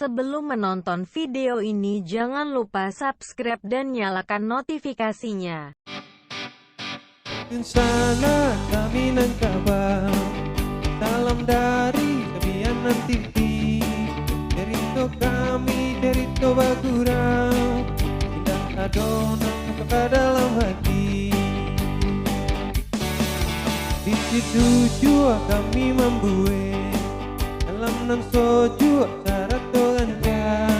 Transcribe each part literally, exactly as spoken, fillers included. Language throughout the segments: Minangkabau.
Sebelum menonton video ini, jangan lupa subscribe dan nyalakan notifikasinya. Insana kami nan kaba. Salam dari Sabianan T V. Cerito kami, cerito bagurau. Indak ado nan masuk ka dalam hati. Di situ jua kami mambuek alam nan sojuak sarato rancak.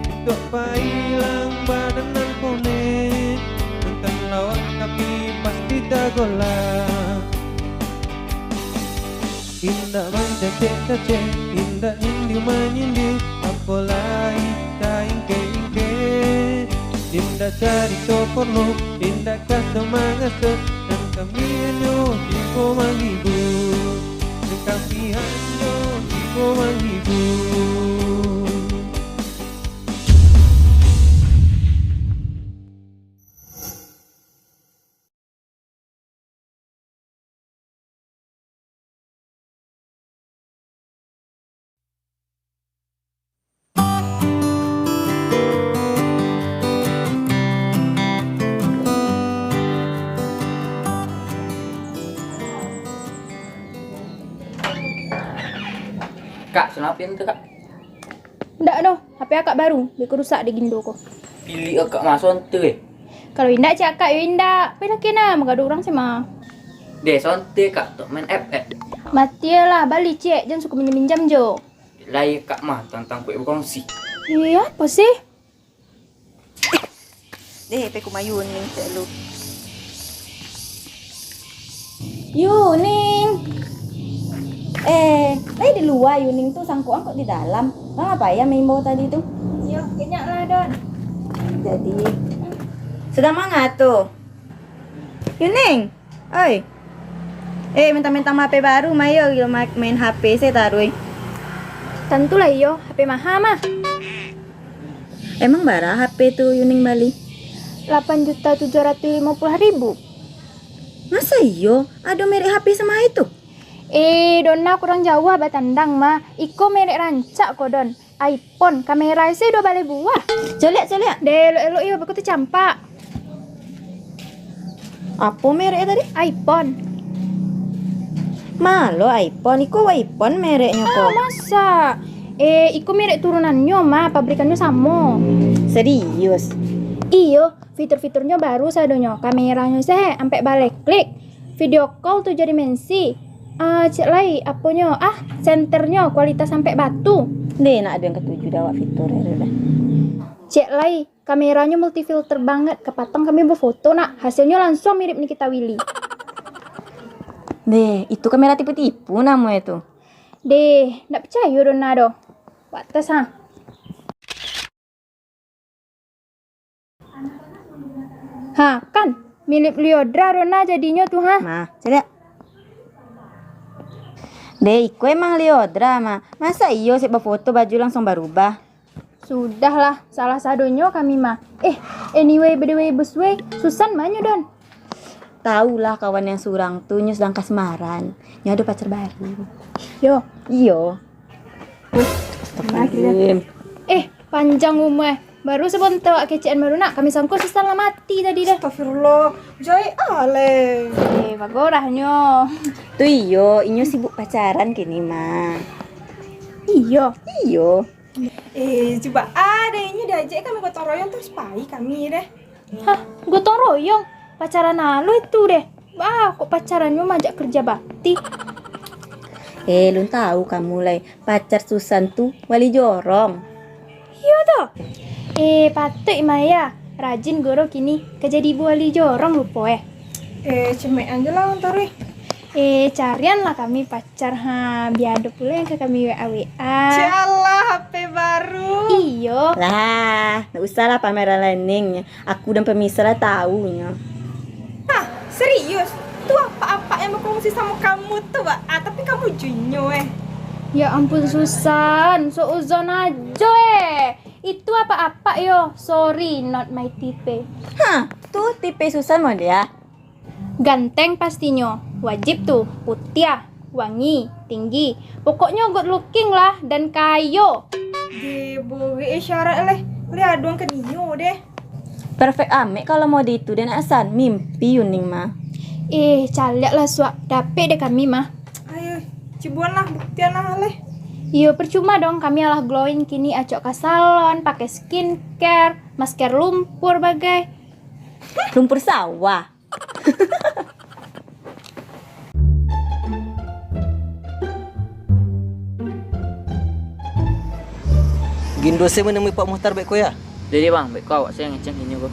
Untuak pailang badan nan konek, nonton lawak tapi pasti tagolak. Indak mancacek-cacek, indak nyindir-manyindir, apo lai taingkek-ingkek. Indak carito porno, indak kaso-mangaso, nan kami hanyo tibo manghibur. Nan kami hanyo tibo manghibur. Kak, sunapian tu, Kak? Ndak doh, H P akak baru, beko rusak dek Gindo ko. Pilih akak mah sonte, eh. Kalau indak, cek akak yo indak. Pai lah kena, magaduah urang se mah. Deh, sonte kak tu main F F. Matilah, bali cek, jan suko minjam-minjam jo. Lai kak mah, tantang kuek bakongsi. Iya, apa sih? Deh, pe kumayu ning cek lu. Yuning. Eh, tadi di lua Yuning tu, sangkok-angkok di dalam. Bang, apa ya maimbau tadi tu? Yo, kenyang lah, Don. Jadi, sedang manga tu? Yuning, oi. Eh, mentang-mentang H P baru, mayo gilo ma-, main H P se taruih. Tantulah iyo, H P maha mah. Emang bara H P tu Yuning bali? Lapan juta tujuh ratus lima puluh ribu. Masa iyo? Ado merek H P samaha itu? Eh, Dona kurang jauah batandang mah. Iko merek rancak ko, Don. iPhone, kamera se duo baleh buah. Coliak, coliak. Deh, elok-elok yo, beko tacampak. Apo merek tadi? iPhone. Malo iPhone, iko iPhone mereknyo ko. Ah, masa? Eh, iko merek turunannyo mah, pabrikannyo samo. Serius? Iyo, fitur-fiturnya baru sadonyo. Kameranyo se ampek baleh klik, video call tujuh dimensi. Ah, cek lai, aponyo, ah, senternyo kualitas ampek batu. Deh, nak ado yang katuju dah awak fitur tu dah. Cek lai, kameranyo multi filter banget. Kapatang kami bafoto nak, hasilnyo langsuang mirip Nikita Willy. Deh, itu kamera tipu-tipu namonyo tu. Deh, ndak picayo Dona doh. Watas ha. Ha, kan? Mirip Lyodra Dona jadinyo tu, ha? Mah, caliak. Deh, iko emang Lyodra, mah. Masa iyo sek bafoto baju langsuang barubah? Sudahlah, salah sadonyo kami mah. Eh, anyway, by the way, bos weh, Susan ma nyo, Don? Tau lah kawan yang surang tu, nyo sadang kasmaran. Nyo ado pacar baru. Yo. Iyo. Astagfirullahaladzim. Eh, panjang umua. Baru sabanta awak kecekan baru nak, kami sangko Susan lah mati tadi deh. Astagfirullah. Jahek ah, Leng. Eh, bagorahnyo. Tu iyo, inyo sibuk pacaran kini mah. Iyo. Iyo. Eh, cubo ah deh, inyo diajak kami gotong royong, terus pai kami deh. Hah, gotong royong? Pacaran aluih tu deh. Bah, kok pacarannyo majak kerja bakti? Eh, lun tau kamu lai, pacar Susan tu wali jorong. Iyo tu. Eh, patuik Maya, rajin goro kini, ka jadi ibu wali jorong lupo eh. Eh, cemekan je lah, Ontor, eh. Eh, carian lah kami pacar, ha, bia ado pulo yang ka kami W A W A. Cialah, H P baru. Iyo. Lah, ndak usah lah pameran lain, Ning. Aku dan pemirsa lah tahu nyo. Hah, serius? Tu apak-apak yang berkongsi sama kamu tu, Wak. Ah, tapi kamu junyo, eh. Ya ampun, Susan. Suuzon ajo, eh. Itu apak-apak yo. Sorry, not my type. Hah, tu tipe Susan mau dia? Ganteng pastinyo, wajib tu, putiah, wangi, tinggi. Pokoknyo good looking lah, dan kayo. Deh, borek eh syarat leh. Leh aduang ka nio deh. Perfect amek kalau mode itu deh nak San. Mimpi Yuning mah. Eh, caliak lah suak. Dapek deh kami mah. Ayo, cuboan lah, buktian lah leh. Iyo, percuma dong kami alah glowing kini acok ka salon, pakai skincare, masker lumpur bagai. Lumpur sawah. Gindo se manemui Pak Muhtar beko ya? Jadi bang, beko awak se ngecek inyo ko.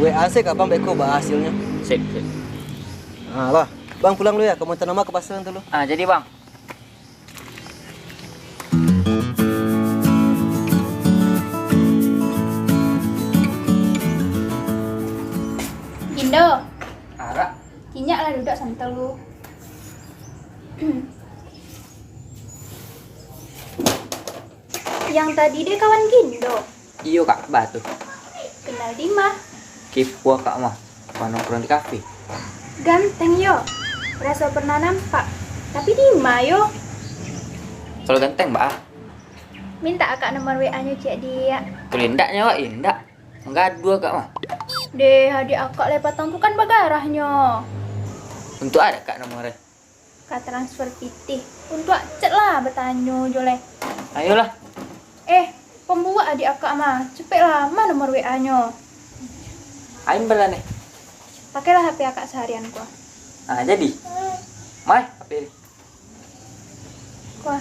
W A se ka bang beko ba hasilnyo. Sip, sip. Ah, lah. Bang pulang dulu ya, ka muantan ama ka pasar dulu. Ah, jadi bang. Gindo. Arak. Kinyak lah duduak santai lu. Yang tadi deh kawan Gindo. Iyo kak, ba tu. Kenal di ma? Kepo kak mah, panongkrong di kafe. Ganteng yo. Raso pernah nampak. Tapi di ma yo? Kalau ganteng ba? Minta akak nomor W A-nyo ciek diak. Kalau indak nyo awak indak. Manggaduah kak mah. Deh, adiak akak lai patang tu kan bagarahnyo. Untuak a kak nomor e? Ka transfer pitih. Untuak chat lah, batanyo jo lai. Ayolah. Eh, pambuek adiak akak mah. Cepek lah, ma nomor W A-nyo? Ain bala neh. Pakailah H P akak saharian ko. Ah, jadi. Mai, H P. Ko.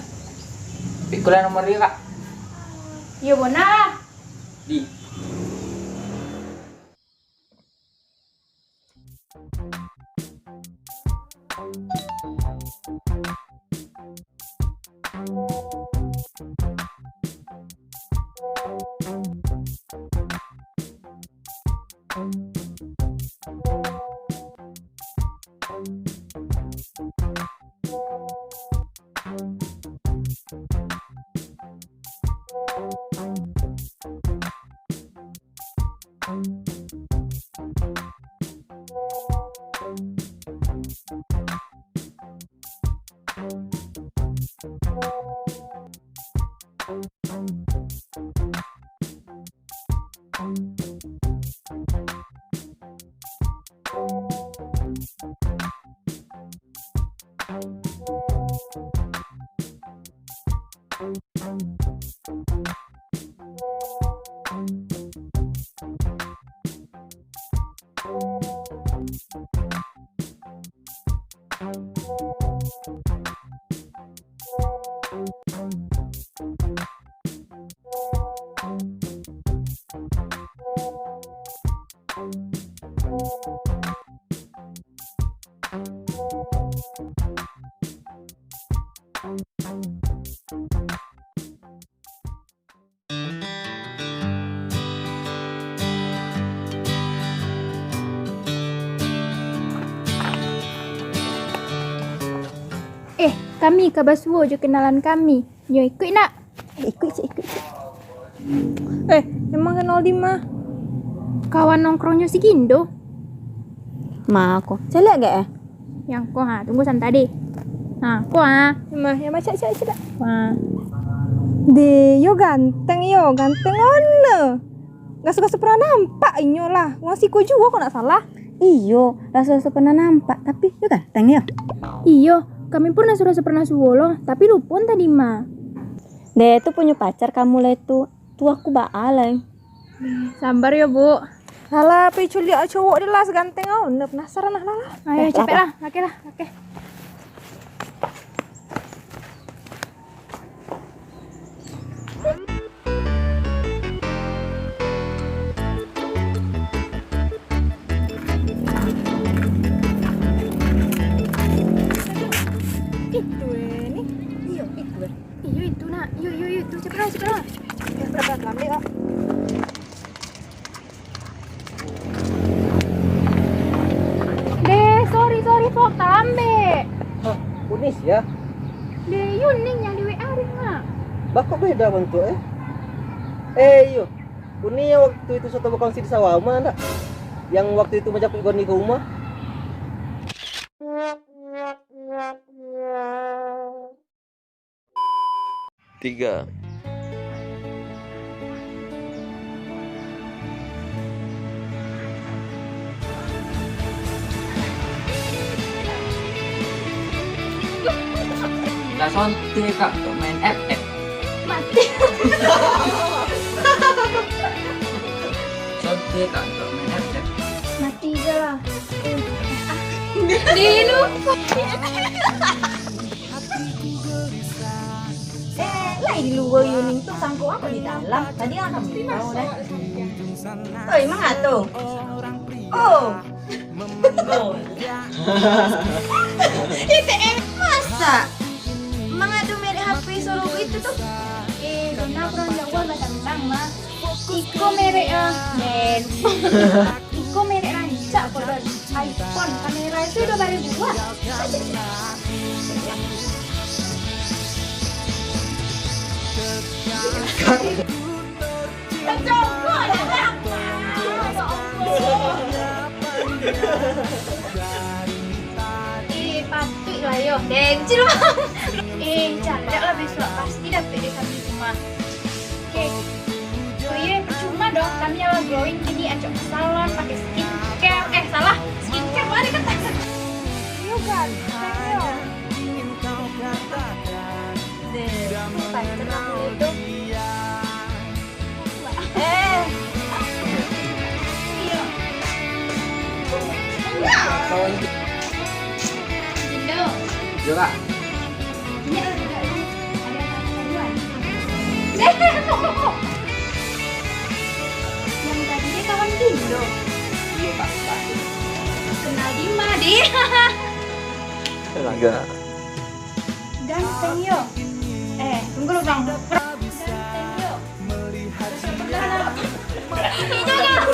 Pikulah nomor dia, Kak. Iyo, bona lah. Di. Eh, kami ka basuo jo kenalan kami. Nyo ikuik nak? Eh, ikuik, cik, ikuik, cik. Eh, emang kenal di ma? Kawan nongkrongnyo si Gindo. Ma ko. Caliak gak eh? Yang ko ha, tunggu santa deh. Ha, ko ha. Ma, yang macam cak cak. Ha. Deh, yo ganteng yo, ganteng ono. Raso-raso pernah nampak inyo lah. Wang siko juo kok nak salah. Iyo, raso-raso pernah nampak, tapi yo ganteng yo. Iyo, kami pun raso-raso pernah suo lo, tapi lupo tadi ma. Deh, tu punyo pacar kamu lai tu. Tu aku baa lai. Sabar yo, Bu. Alah, pai culiak cowok deh lah, saganteng au. Nah, penasaran lah, lah, lah. Ayo, eh, capek lah. Lah, lah. Oke lah, oke. Itu eh, ni. Iyo, itu eh. Iyo, itu nak. Iyo, iyo, iyo, itu. Cepat lah, cepat lah. Eh, cepat lah, ambil, Kak. Deh, sorry, sorry, Fok, talambek. Hah, Unis ya? Deh, Yuning yang di W A ring, Mak. Bako beda bentuk eh. Eh, iyo. Uni yang waktu itu soto bakongsi di sawah Uma ndak? Yang waktu itu majapuik Goni ke rumah. Tiga. Sonte kak untuk main F F. Mati. Sonte kak untuk main F F. Mati je lah. Dilupa. Eh, lai di lua Yuning tu, sangko apo di dalam? Tadi ang kami tahu deh. Oi, mangato? Oh. Ite, eh, masa mangadu merek H P sorogo itu tu? Eh, dona kurang jauah lah tantang mah. Iko merek, ah, men. Iko merek rancak ko, Don. iPhone, kamera itu udah bareh buah. Kacau ko, ada apa? Eh, patuik lah yo. Dencil, Bang. Eh, caliak lah bisuak, pasti dapek dek kami rumah. Oke. Oh iye, percuma dong, kami alah glowing kini, acok ke salon, pakai skincare, eh, salah, skincare, mari kata. Iyo kan, thank you. Deh, itu pacar aku itu. Eh. Iyo. Enggak. Indo. Yo, Kak. Ini ada juga, Bang. Ada yang tanya duluan. Yang tadi dia kawan Indo. Iyo, Kak. Kenal di ma, di? Enggak. Ganteng yo. Eh, tunggu lu, Bang. Ganteng yo. Ini jangan.